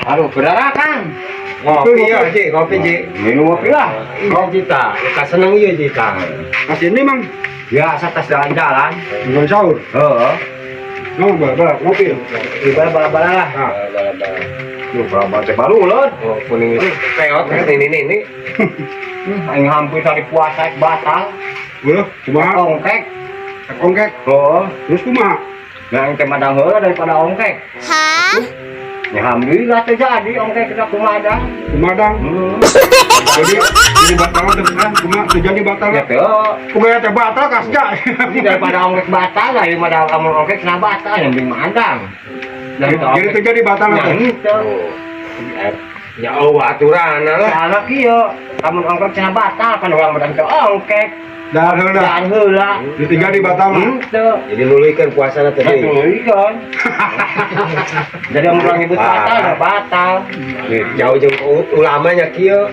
Aduh, berarakan. Ngopi ya, Ji, ngopi, Ji. Minum ngopi lah. Iya, Jita. Kita seneng iya, Jita. Kasih ini, Mang. Biasa tas jalan-jalan. Bukan sahur. Heeh. No, bala ngopi. Ibarat bala-bala lah. Ah. Bala-bala. Duh, bala-bala teh baru loh. Oh, kuning peot kan ini. Aing hampir hari puasa batal. Ulah, kumaha? Ongkek. Ongkek. Oh, Terus kumaha? nah aing teh madang heula daripada ongkek. Hah? Ya alhamdulillah terjadi ongkek kita kumadang. Kumadang. Jadi batal teh kan kumaha terjadi batal. Ya teu. Kumaha teh batal kasja. Jadi daripada ongkek batal lah, ieu mah kamu ongkek cenah batal yang penting madang. Dari Jadi terjadi batal Nah, teh. itu. Ya Allah, aturan lah. Soalnya kieu, kamu ongkek cenah batal kan urang madang teu ongkek. Dahar heula. Dahar heula. Jadi terjadi batal mah. Henteu. Jadi nuluykeun puasana tadi. Betul kan. Jadi yang orang nyebut batal, ya batal. Jauh jeung ulamanya kieu.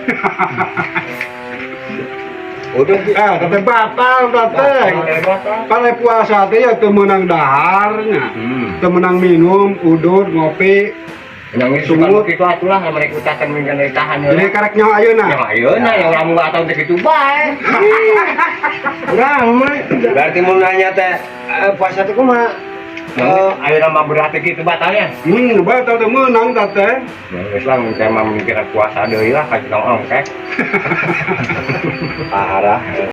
Udah, Ji. Eh, teteh batal teteh. Batal. Kalau puasa teh ya teu meunang daharnya. Teu meunang minum, udut, ngopi. Yang Sungut. itu atulah yang mereka utakan minggu tahan. Jadi karek nyawa ayeuna. Yang ayeuna yang orang batal teh kitu bae. Urang mah. Berarti mau nanya teh puasa teh kumaha? Eh, ayeuna mah berarti kitu batalnya. Batal teu meunang teteh. Ya geus lah mun teh mah mikir puasa deui lah ka tukang ongkek. Parah.